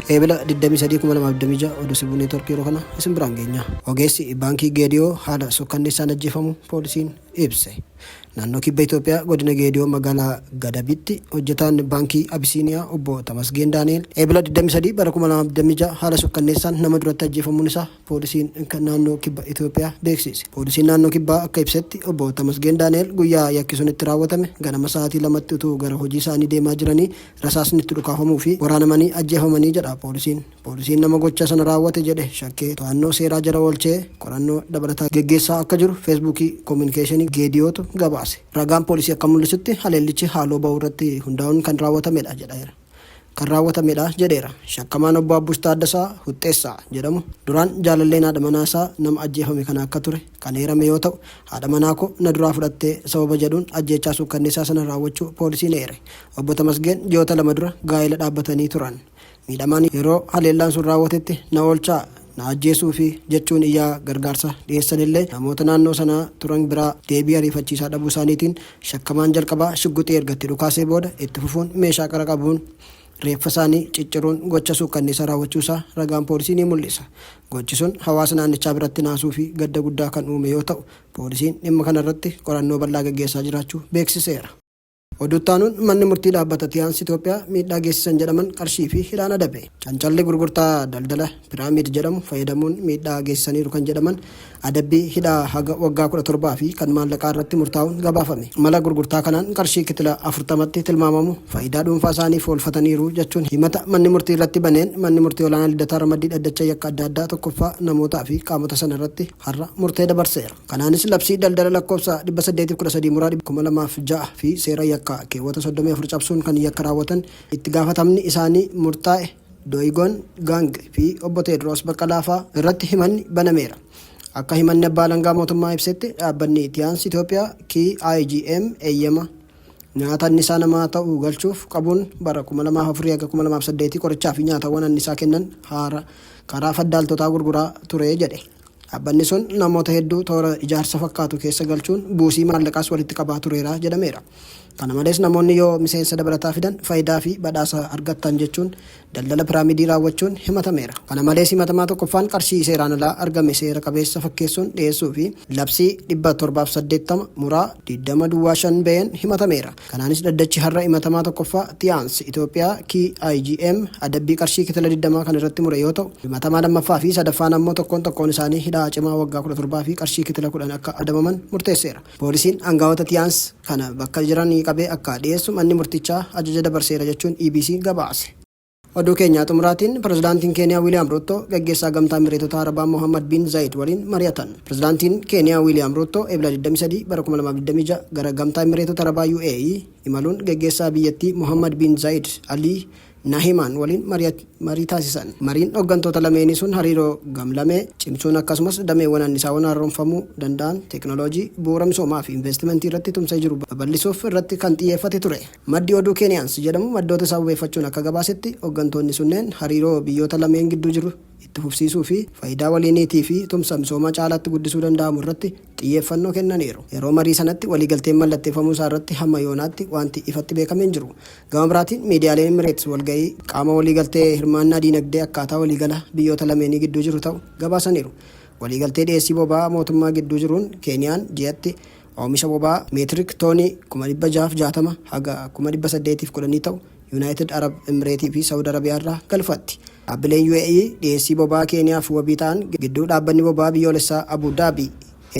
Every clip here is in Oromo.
Eebila 23/2026 oduu Sibuu Neetwork yeroo kana isin biraan geenya. Ogeessi baankii Geediyoo haala sukkanneessaan ajjeefamu poolisiin ibse. Naannoo Kibba Itoophiyaa godina Geediyoo magaalaa Gadabitti hojjetaan baankii Abisiiniyaa obbo Tamasgeen Daani'eel Eebila 23 bara 2026 haala sukkanneessaan nama duratti ajjeefamuun isaa poolisiin naannoo Kibba Itoophiyaa beeksise. Poolisiin naannoo Kibbaa akka ibsetti obbo Tamasgeen Daani'eel guyyaa yakki sun itti raawwatame ganama sa'aatii 2tti utuu gara hojii isaanii deemaa jiranii rasaasni itti dhukaafamuu fi waraanamanii ajjeefamanii jedha poolisiin. Poolisiin nama gocha sana raawwate jedhe shakkee to'annoo seeraa jala oolchee qorannoo dabalataa geggeessaa akka jiru Feesbuukii Kominikeeshinii Geediyootu gabaase. Ragaan poolisii akka mul'isutti haleellichi haaloo ba'uu irratti hundaa'uun kan raawwatamedha jedhaeera. Kan raawwatamedha jedheera. Shakkamaan Obbo Abbush Taaddasaa Huxxeessaa jedhamu duraan jaalalleen haadha manaa isaa nama ajjeefame kana akka ture kan eerame yoo ta'u, haadha manaa koo na duraa fudhatte sababa jedhuun ajjeechaa suukkanneessaa sana raawwachuu poolisiin eere. Obbo Tamasgeen ji'oota 2 dura gaa'ela dhaabbatanii turan. Miidhamaan yeroo haleellaan sun raawwatetti na oolchaa, na ajjeesuufi jechuun iyyaa gargaarsa dhiyeessanillee namoota naannoo sanaa turan biraa deebii ariifachiisaa dhabuu isaaniitiin shakkamaan jalqabaa shugguxii erga itti dhukaasee booda itti fufuun meeshaa qara qabuun reeffa isaanii cicciruun gocha suukkanneessaa raawwachuu isaa ragaan poolisii ni mul'isa. Gochi sun hawaasa naannichaa biratti naasuu fi gadda guddaa kan uume yoo ta'u, poolisiin dhimma kanarratti qorannoo bal'aa gaggeessaa jiraachuu beeksiseera. Oduu itti aanuun manni murtii dhaabbata Tiyaans Itoophiyaa miidhaa geessisan jedhaman qarshii fi hidhaan adabe. Cancalli gurgurtaa daldala Piraamiid jedhamu fayyadamuun miidhaa geessisaniiru kan jedhaman adabbii hidhaa haga waggaa 17 fi kan maallaqaa irratti murtaa'uun gabaafame. Mala gurgurtaa kanaan qarshii kitila 40tti tilmaamamu faayidaa dhuunfaa isaaniif oolfataniiru jechuun himata manni murtii irratti baneen manni murtii olaanaa Liddataa ramaddii dhaddacha yakka adda addaa tokkoffaa namootaa fi qaamota sana irratti har'a murtee dabarseera. Kanaanis labsii daldala lakkoofsa 813 muraa 2006 fi seera yakkaa keewwata 34 cabsuun kan yakka raawwatan itti gaafatamni isaanii murtaa'e Doyigon Gang fi Obbo Teedroos Baqqalaa fa'aa irratti himanni banameera. Akka himanni abbaa alangaa mootummaa ibsetti dhaabbanni Tiyaans Itoophiyaa KIGM eeyyama nyaata annisaa namaa ta'u galchuuf qabuun bara 2004 haga 2008 qorichaa fi nyaatawwan annisaa kennan haara karaa faddaaltotaa gurguraa ture jedhe. Dhaabbanni sun namoota hedduu toora ijaarsa fakkaatu keessa galchuun buusii maallaqaas walitti qabaa tureera jedhameera. Kana malees namoonni yoo miseensa dabalataa fidan fayidaa fi badhaasa argattan jechuun daldala piraamidii raawwachuun himatameera. Kana malees himatamaa tokkoffaan qarshii seeraan alaa argame seera qabeessa fakkeessuun dhiyeessuu fi labsii 780 muraa 20 duwwaa 5 ba'een himatameera. Kanaanis dhaddachi har'a himatamaa tokkoffaa Tiyaans Itoophiyaa KIGM adabbii qarshii kitila 20 kan irratti mure yoo ta'u, himatamaa lammaffaa fi sadaffaan ammoo tokkoon tokkoon isaanii hidhaa cimaa waggaa 17 fi qarshii kitila 10 akka adabaman murteesseera. Poolisiin angawoota Tiyaans kana bakka jiranii qabee akka dhiyeessu manni murtichaa ajaja dabarseera jechuun EBC gabaase. Oduu keenya xumuraatiin Pirezidaantiin Keeniyaa Wiiliyaam Ruuttoo gaggeessaa Gamtaa Imireetota Arabaa Mohaammad Biin Zaayid waliin mari'atan. Pirezidaantiin Keeniyaa Wiiliyaam Ruuttoo Ebla 23 bara 2026 gara Gamtaa Imireetota Arabaa UAE imaluun gaggeessaa biyyattii Mohaammad Biin Zaayid Alii Nahimaan waliin marii taasisan. Mariin hoggantoota lameenii sun hariiroo gam-lamee cimsuun akkasumas dameewwan annisaawwan haaromfamuu danda'an, teeknooloojii, bu'uura misoomaa fi inveestimentii irratti tumsa jiru babal'isuuf irratti kan xiyyeeffate ture. Maddi oduu Keeniyaans jedhamu maddoota isaa wabeeffachuun akka gabaasetti, hoggantoonni sunneen hariiroo biyyoota lameen gidduu jiru itti fufsiisuu fi fayidaa waliiniitii fi tumsa misoomaa caalaatti guddisuu danda'amu irratti xiyyeeffannoo kennaniiru. Yeroo marii sanatti waliigalteen mallatteeffamuu isaa irratti hamma yoonaatti waanti ifatti beekame hin jiru. Gama biraatiin miidiyaaleen Emireets walga'ii qaama waliigaltee hirmaannaa diinagdee akkaataa waliigala biyyoota lameenii gidduu jiru ta'u gabaasaniiru. Waliigaltee dhiyeessii boba'aa mootummaa gidduu jiruun Keeniyaan ji'atti Oomisha boba'aa meetirik toonii 660,000 haga 810,000 ta'u Yunaayitid Arab Emireetii fi Sa'ud Arabiyaa irraa galfatti. Dhaabbileen UAE dhiyeessii boba'aa Keeniyaaf wabii ta'an gidduu Dhaabbanni Boba'aa Biyyoolessaa Abu Daabii,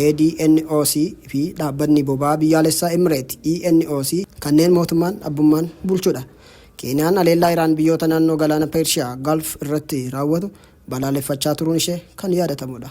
ADNOC, fi Dhaabbanni Boba'aa Biyyaalessaa Emireet, ENOC, kanneen mootummaan abbummaan bulchudha. Keeniyaan haleellaa Iraan biyyoota naannoo Galaana Peershiyaa, Gulf, irratti raawwatu balaaleffachaa turuun ishee kan yaadatamudha.